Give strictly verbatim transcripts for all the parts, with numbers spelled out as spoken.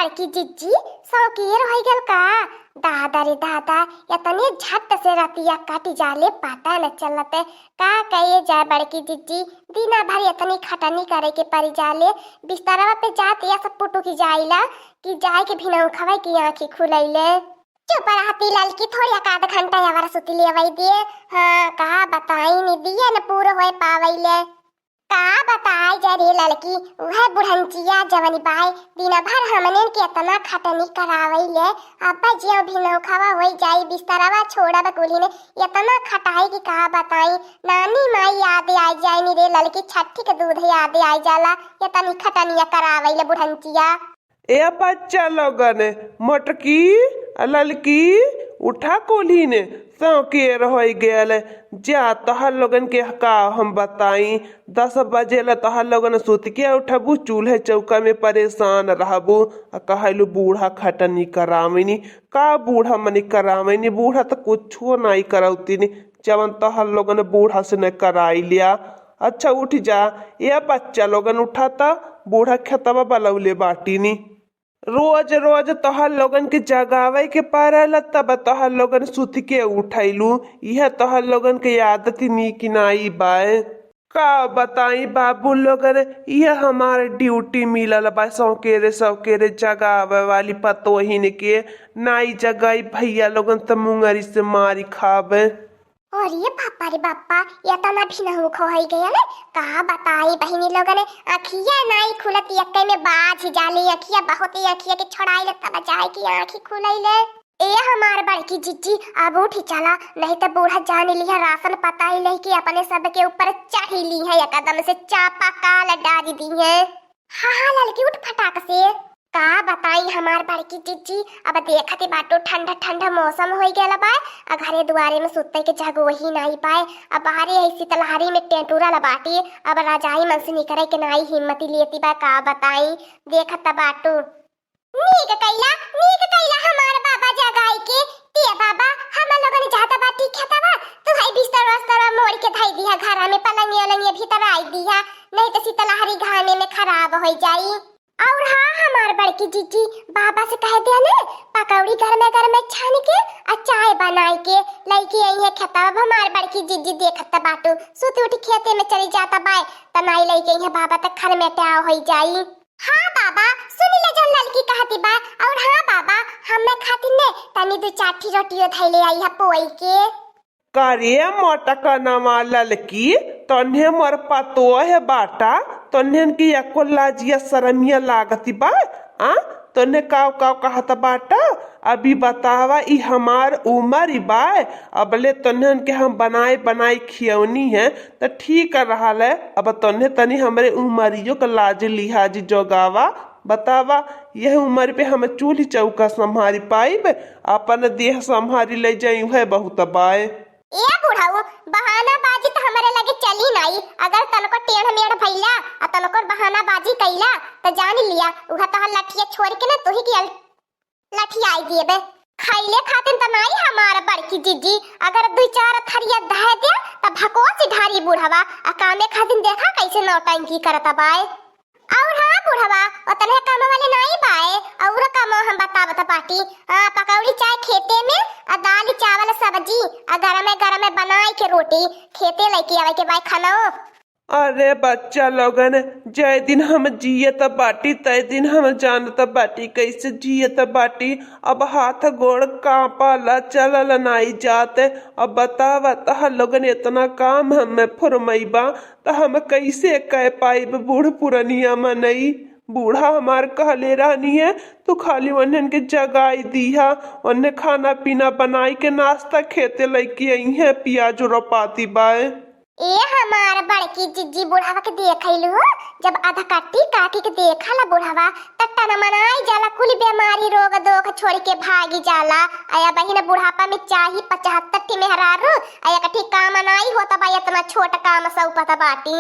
बड़की जिज्जी, सौकेर होइ गल का? दादा रे दादा, एतने झट से रतिया कटि जाले, पता न चलत। का कहे जाए बड़की जिज्जी, दिना भर एतनी खटनी करे के परि जाले। बिस्तरवा पे जात या सब पुटुकि जाइला कि जाइके भिनौखवा की आँखी खुलइले। चुप रहती ललकी, थोड़ी एक आध घंटा अवर सुति लेवइ दिए। हाँ, का बताई, निदिया न पूर होइ पावइले। का बताई जा रे ललकी, उहइ बुढ़नचिया जवनी बाय, दिना भर हमनेन के एतना खटनी करावइले। अब्बा जियो भिनौखवा होइ जाई, बिस्तरवा छोड़ब कुलिने, एतना खटाई कि का बताई। नानी माई याद आइ जाइनी रे ललकी, छठी के दूध याद आइ जाला, एतनी खटनिया करावइले बुढ़नचिया। ए बच्चा लोगन, मोटकी, ललकी, उठा कुलिन, सौकेर होइ गयल। जा, तोहर लोगन के का हम बताई, दस बजे ला तोहर लोगन सुति के उठबू, चूल्हे चौका में परेशान रहबू, आ कहलू बूढ़ा खटनी करावनी। का बूढ़ा मनी करावनी? बूढ़ा त कुछो नाई करौतीनी, जवन तोहर लोगन बूढ़ा से न कराई लिया। अच्छा उठ जा, ए बच्चा लोगन उठा त, बूढ़ा खेतवा बलौले बाटीनी। रोज रोज तोहर लोगन के जगावइ के परेला, तब तोहर लोगन सुति के उठइलू। इहे तोहर लोगन के आदत नीक नाई बाय। का बताई बाबू लोगन, इहे हमार ड्यूटी मिलल बा, सौकेरे सौकेरे जगावे वाली पतोहिन के। नाई जगाई भइया लोगन त मुंगरी से मारी खावे। अरे बापा रे बापा, एतना भिनहुक होइ गयल। का बताई बहिनी लोगन, अँखिया नाई खुलत, एक्के में बाझ जाली अँखिया, बहुते अँखिया के छोड़ाइले तब जाइके आँखी खुलइले। ए हमार बड़की जिज्जी, अब उठि चला, नहीं त बूढ़ा जानि लिहे रासन पताई लइके अपने सबके ऊपर चढ़ि लिहे, एकदम से चापाकल डारि दिहे। हाँ, हाँ, ललकी उठ फटाक से। का बताई हमार बड़की जिज्जी, अब देखत बाटू ठंडा ठंडा मौसम होइ गयल बा, आ घरे दुआरे में सुतइ के जगह ही नाई बाय। अब बाहरे यही शीतलहरी में टेंटुरल बाटी, अब रजाई मन से निकरइ के नाई हिम्मती लेती बा, का बताई, देखत बाटू। नीक कइला, नीक कइला हमार बाबा जगाई के। ते बाबा, हम लोगन जात बाटी खेतवा, तू हई बिस्तर वस्तर मोड़ के धई दिहा, घरा में पलंगिया उलंगिया भीतर आई दिहा, नहीं त शीतलहरी घामे में खराब होइ जाई। अउर हाँ, हमार बड़की जिज्जी, बाबा से कह दिया ने, पकौड़ी गरमे गरमे छान के आ चाय बनाई के लइके अइहे खेतवा। अब हमार बड़की जिज्जी देखत बाटू, सुत उठ खेते में चली जाता बाय, त नाई लइके अइहे बाबा, त खरमेटाव होइ जाई। हाँ बाबा, सुनि ले जउन ललकी कहती बा। अउर हाँ बाबा, हम्मे खातिर ने तनी दू चार ठी रोटियो धइले अइहा पोई के। का रे मोटकनवा ललकी, तन्हे मोर पतोह बाटा, तन्हेन की एको लाजिया सरमिया लागती बा? आ? तन्हे काव काव कहत बाटा? अभी बतावा, ई हमार उमर ई बाय, अबले तन्हेन के हम बनाए बनाए खियौनी है, त ठीक रहल है। अब तन्हे तनी हमरे उमरियो क लाज लिहाज जोगावा। बतावा, यह उमर पे हम चूल्ही चौका संभारी पाइब? अपन देह संभारी ले जाई, उहे बहुत बाय। ए बुढ़ऊ, बहानाबाजी त हमरे लगे चली नाई। अगर तनको टेढ़ मेढ़ भइला आ तनको बहानाबाजी कइला, त जान लिया, उहे तोहर लठिया छोड़ के ना तोही के अल-, लठियाई देबे। खइले खातिन त नाई हमार बड़की जिज्जी, अगर दुई चार थरिया धए दे, त भकोस ढारी बुढ़वा, आ कामे खातिन देखा कइसे नौटंकी करत बाय। अउर हाँ बुढ़वा, ओतने काम वाले नाई बाए, अउर काम हम बतावत बाटी। हाँ, पकौड़ी चाय खेते में, आ दाल चावल सब्जी, आ गरमे गरमे बनाई के रोटी, खेते लइके आवे के बाए खाना। अरे बच्चा लोगन, जय दिन हम जियत बाटी, तय दिन हम जानत बाटी, कइसे जियत बाटी। अब हाथ गोड़ कांपला, चलल नाई जात। अब बतावा, तह लोगन एतना काम हमें फुरमइबा, त हम कइसे कह पाइब बूढ़ पुरनिया मनई? बूढ़ा हमार कहले रहनी है, तू खाली ओन्हन के जगाई दीहा, ओन्हे खाना पीना बनाई के नाश्ता खेते लइके अइहे, पियाज रोपाती बाए। ए हमार बड़की जिज्जी बुढ़ावा के देखइलू हो, जब अधकट्टी काटी के देखला बुढ़ावा, त टनमनाई जाला, कुल बेमारी रोग दोख छोड़ के भागी जाला। अया बहिन बुढ़ापा में चाही पचहत्तर ठी मेहरारू, अया कठी काम नाई होत बा, एतना छोट काम सौपत बाटी।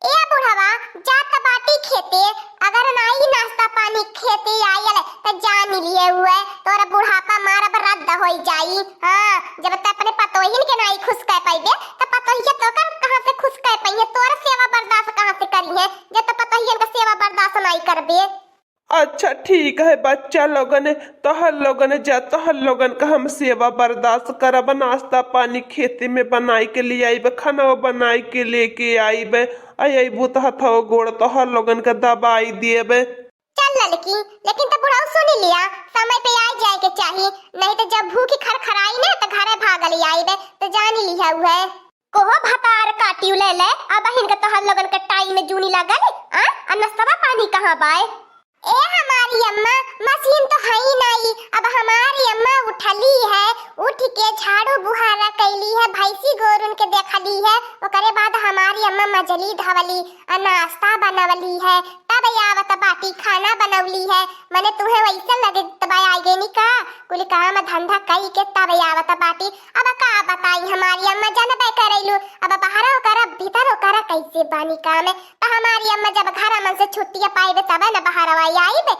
ए बुढ़वा, जात बाटी खेते, अगर नाई नाश्ता पानी खेते आयल, त जान लिए हुए, तोर बुढ़ापा मारब रद्द होई जाई। हाँ, जब त अपने पतोहिन के नाई खुश कर पाइबे, त पतोहिया तोकर कहाँ से खुश कर पाइहे? तोर सेवा बर्दाश्त कहाँ से करिहे, जब त पतोहियन का सेवा बर्दाश्त नाई करबे? अच्छा ठीक है बच्चा लोगन, तोहर लोगन जा, तोहर लोगन का हम सेवा बर्दाश्त करब, नाश्ता पानी खेते में बनाई के ले आइब, खाना बनाई के लेके आइब, आ अइबू तो हथवा गोड़ तोहर लोगन का दबाई देब। चल ललकी, लेकिन तो बुढ़ऊ सुनी लिया, समय पे आ जाए के चाही, नहीं तो जब भूख खरखराई ना तो घरे भागल आइबे, तो जानी लिया हुए। कोहो भतार काटियो ले ले, अब हिन के तोहर लोगन के टाइम में जूनी लागल, आ? आ नाश्तवा पानी कहाँ बाय? ए हमारी अम्मा, मशीन तो है ही नहीं, अब हमारी अम्मा उठली है, उठ के झाड़ू बुहारा कैली है, भैंसी गोरुन के देखली है, ओकरे बाद हमारी अम्मा मजली धवली, आ नाश्ता बनवली है, तब आवत बाटी खाना बनवली है। मने तुहे वैसे लगे तब आई गई नी का? कुल काम धंधा कई के तब आवत बाटी। अब का बताई हमारी अम्मा, जानबे करैलू, अब बाहरो करब भीतरो करब कैसे बानी काम। त हमारी अम्मा जब घर मन से छुट्टिया पाइबे तब न बाहरवा आइबे।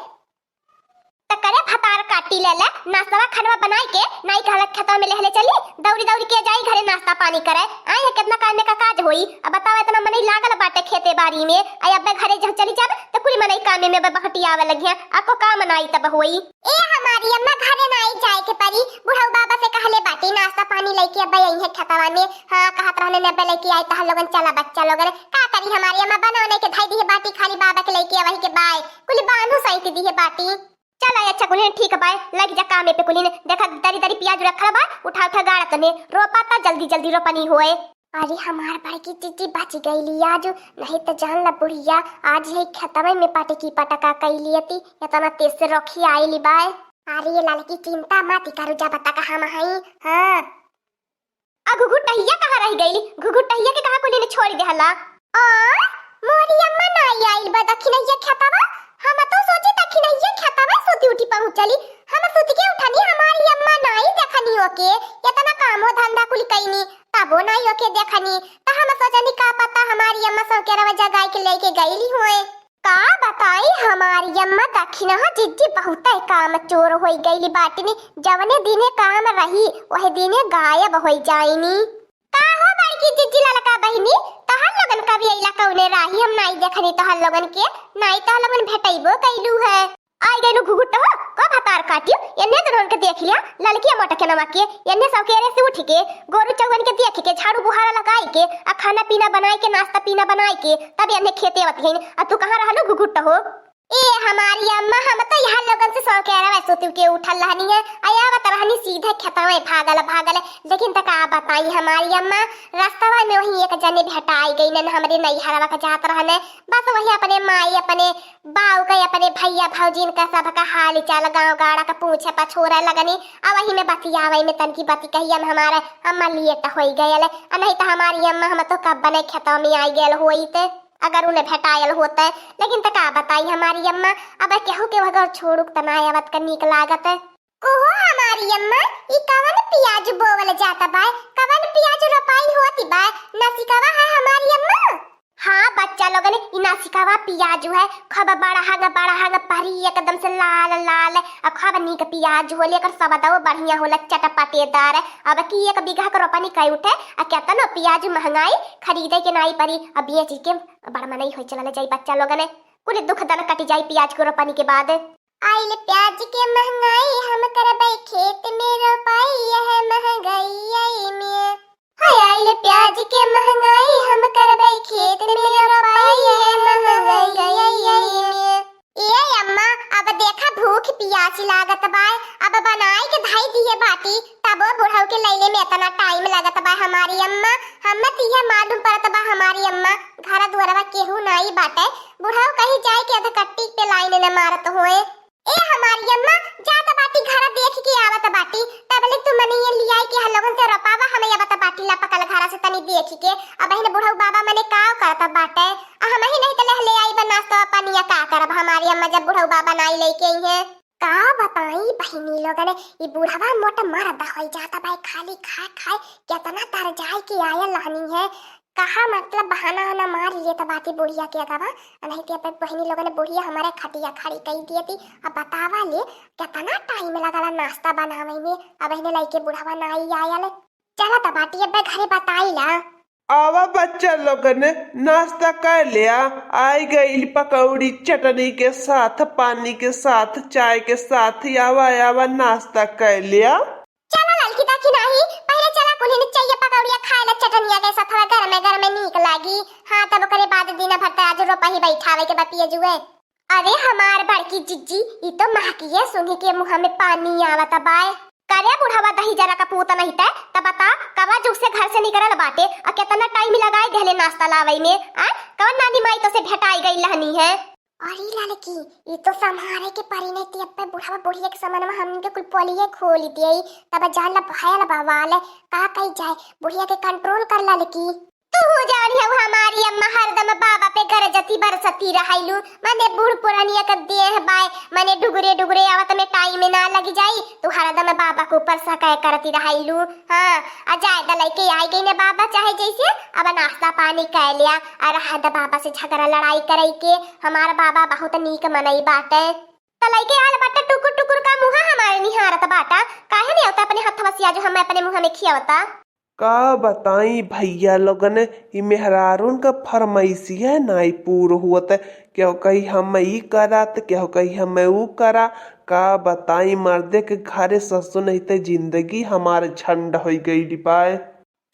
त करे भतार काटी ले ले, नाश्तवा खानवा बनाई के नाई कहलक खेतवा में लेहले चली, दौड़ी दौड़ी के जाई घरे नाश्ता पानी करे। आई है कितना काम में का काज होई। अब बताओ इतना मनई लागल बाटे खेते बारी में, आई अब्बे घरे जहाँ चली जाबे त कुल मनई कामे में बहटी आवे लगिया, आपको काम नाई तब होई। ए हमारी अम्मा घरे नाई जाए के परी, बुढ़ऊ बाबा से कहले बाटी नाश्ता पानी लेके अब्बे आई है खेतवा में। हाँ कहत रहने ने अब्बे लेके आई तहर लोगन चला बच्चा लोगन। का करी हमारी अम्मा बनाने के धाई दी है बाटी खाली बाबा के लेके वही के बाय। कुल बांधू सैंत दी है बाटी। चल आई अच्छा कुलिन ठीक बाय, लग जा कामे पे कुलिन। देखा दरी दरी पियाज रखल बा, उठा उठा गाड़ा तने, रोपा ता जल्दी जल्दी रोपनी होए। अरे हमार बड़की जीजी बच गईली आज, नहीं तो जान ला बुढ़िया आज यही खेतवे में पटकी पटका कैली अती, इतना तेज से रोखी आईली बाय। अरे ये ललकी चिंता मत करू, जब तक हम हई। हाँ। आ घुघुटहिया कहाँ रह गईली? घुघुटहिया के कहाँ कुलिन छोड़ देहला? आ, मोरी अम्मा नाई आइल बा दखिनहिया खेतवा। हम तो सोची दखिनहिया खेतवा सुती उठी पहुँचली। हम सुत के उठनी, हमारी अम्मा नाई देखनी ओके। इतना कामो धंधा कुल कईनी, तबो नाई ओके देखनी। त हम सोचनी का पता हमारी अम्मा सौकेरवा जगाई के लेके गईली होए। का बताई हमारी अम्मा दखिनहा जिज्जी बहुते काम चोर होई गईली बाटिनी। जवने दिने काम रही, वही दिने गायब होई जाइनी। का हो बड़की जिज्जी ललका बहिनी, तोहर लोगन कभी अइला कउने राही? हम नाई देखनी तोहर लोगन के, नाई तोहर लोगन भेटइबो कइलू है। आई गइलू घुघुट हो, का भतार काटियो, एन्ने दुनोन के देख लिया, ललकिया मोटकनवा के, एन्ने सौकेरे से उठ के, गोरू चौवन के देख के, झाड़ू बुहारा लगाई के, आ खाना पीना बनाई के, नाश्ता पीना बनाई के, तब एन्ने खेते आवत गइन, आ तू कहाँ रहलू घुघुट हो? ए हमारी अम्मा, हम तो यहाँ लोगन से सौकेरवा सुतू के उठल रहनी है, आ आवत रहनी सीधे खेतवे भागल भागल। लेकिन त का बताई हमारी अम्मा, रस्तवा में वही एक जने भेटाई गई न हमरे नैहरवा के जात रहने। बस वही अपने माई, अपने बाऊ के, अपने भैया भौजीन का, सबका हाल चाल गाँव गाड़ा का पूछे पछोरे लगनी। आ वही में बतियावे में तनकी बती कही हम हमारे अम्मा लेट होई गयल, आ नहीं त हमारी अम्मा हम तो कब बने खेतवा में आई गयल होइत। अगर उन्हें भेटायल होते। लेकिन त का बताई हमारी अम्मा, अब केहू के वगैर छोड़ुक त ना आवत का नीक लागत। ओहो हमारी अम्मा, ई कवन पियाज बोवल जात बाय? कवन पियाज रोपाई होती बाय? नसिकवा है हमारी अम्मा? हाँ बच्चा लोगन, ई नसिकवा पियाज है, खूब बड़ा हंग, बड़ा हंग, परी एकदम से लाल लाल, आ खूब नीक पियाज होले, एकर स्वादो बढ़िया होला, चटपटेदार। अब की एक बीघा के रोपनी कई उठे, आ केतनो पियाज महंगाई, खरीदे के नाई परी, अब बेच के बड़ मनई होई चलल जाई बच्चा लोगन। कुल दुख दन कट जाई पियाज के रोपनी के बाद। आइल प्याज के महंगाई, हम करबै खेत में रोपाई, यह महंगाई में। हाय आइल प्याज के महंगाई, हम करबै खेत में रोपाई, यह महंगाई में। ए अम्मा, अब देखा भूख पियास लागत बाय, अब बनाई के धई दिए बाटी, तबो बुढ़ऊ के लैले में इतना टाइम लागत बाय हमारी अम्मा। हम त इहे मालूम पड़त बा हमारी अम्मा, घर दुआरवा केहू नाई बाटे, बुढ़ऊ कहीं जाए के अधकट्टी पे लाइन न मारत होए। ए हमारी अम्मा, जात बाटी घर देख के आवत बाटी, तबले तू मने ये लियाई के हलोगन से रोपावा, हमें आवत बाटी लपकल घर से तनी देख के। अब बहिन बुढ़ऊ बाबा मने का करत बाटे, आ हम ही नहीं त ले ले आई बा नाश्ता पानी, या का करब हमारी अम्मा जब बुढ़ऊ बाबा नाई लेके आई है। का बताई बहिनी लोगन, ई बुढ़वा मोट मरद होई जात बा, खाली खाए खाए केतना तर जाए के आयल रहनी है। कहा मतलब बहाना वहाना मार लिए त बाती बुढ़िया के अगवा, आ नहीं ते अपन बहिनी लोगन बुढ़िया हमारे खटिया खड़ी कई दिए थी। अब बतावा ले केतना टाइम लगला नाश्ता बनावे में, अब इन्हें लइके बुढ़वा नाई आयल। चला त बाटी अब घरे बताई ला। आवा बच्चा लोगन, नाश्ता कर लिया। आई गइल पकौड़ी चटनी के साथ, पानी के साथ, चाय के साथ। आवा, आवा, नाश्ता कर लिया। चला ललकी, देखी नाही, पहिले चला कुल्हिन चाय पकौड़िया खाए ला चटनिया के साथ, गरमे गरमे नीक लागी। हाँ, तब ओकरे बाद दिन भर त आज रोपही बैठावे के बा पिए जुए। अरे हमार बड़की जिज्जी, ई तो महकिए सुंघी के मुँह में पानी आवत बाय। करे बुढ़वा दही जरा का पूत नहीं ते, तब बता कवा जुग से घर से निकलल बाटे, आ केतना टाइम लगाई देहले नाश्ता लावई में, आ? कवन नानी माई तो से भेटाई गई लहनी है? अरे ललकी, ई तो संभारे के परी नहीं ती, अब्बे बुढ़वा बुढ़िया के समन में हमन के कुल पोलिये खोल दिए, तब जान ला भयल बवाल, का कही जाए, बुढ़िया के कंट्रोल कर ललकी। तू जानी हऊ हमारी अम्मा हरदम बाबा पे गरजती बरसती रहैलू, मने बूढ़ पुरानिया के देह बाय, मने डुगरे डुगरे आवत में टाइम ना लग जाई, तू हरदम बाबा के ऊपर सकाय करती रहैलू। हाँ, आ जाए द लइके आई गई ने बाबा, चाहे जैसे अब नाश्ता पानी कर लिया, आ रहा द बाबा से झगड़ा लड़ाई करे के, हमार बाबा बहुत नीक मनई बाटे। त लइके आल बाटे टुकुर टुकुर का मुँह हमारे निहारत बाटा, काहे नहीं आवता अपने हथवा से आज हम अपने मुँह में खियावता? का बताई भैया लोगन, ई मेहरारून का फरमाइशिया नाई पूर हुअत। केहू कही हम ई करा, त केहू कही हम ऊ करा। का बताई, मर्दे के घरे ससुर नहीं ते जिंदगी हमार झंड होइ गइल बाय।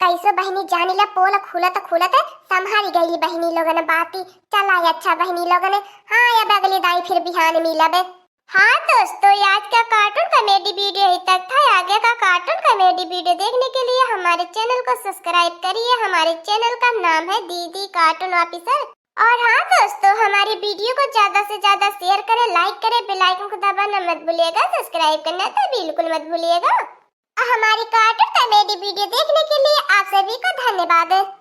कैसो बहिनी जानी ला, पोल खुलत खुलत संभारी गइली बहिनी लोगन बाती। चला अच्छा बहिनी लोगन, हाँ अब अगली दाई फिर बिहान मिलब। हाँ दोस्तों, आज का कार्टून कॉमेडी वीडियो यहीं तक था। आगे का कार्टून कॉमेडी वीडियो देखने के लिए हमारे चैनल को सब्सक्राइब करिए। हमारे चैनल का नाम है दीदी कार्टून ऑफिसर। और हाँ दोस्तों, हमारी वीडियो को ज्यादा से ज्यादा शेयर करें, लाइक करें, बेल आइकन को दबाना मत भूलिएगा, सब्सक्राइब करना तो बिल्कुल मत भूलिएगा। और हमारी कार्टून कॉमेडी वीडियो देखने के लिए आप सभी को धन्यवाद।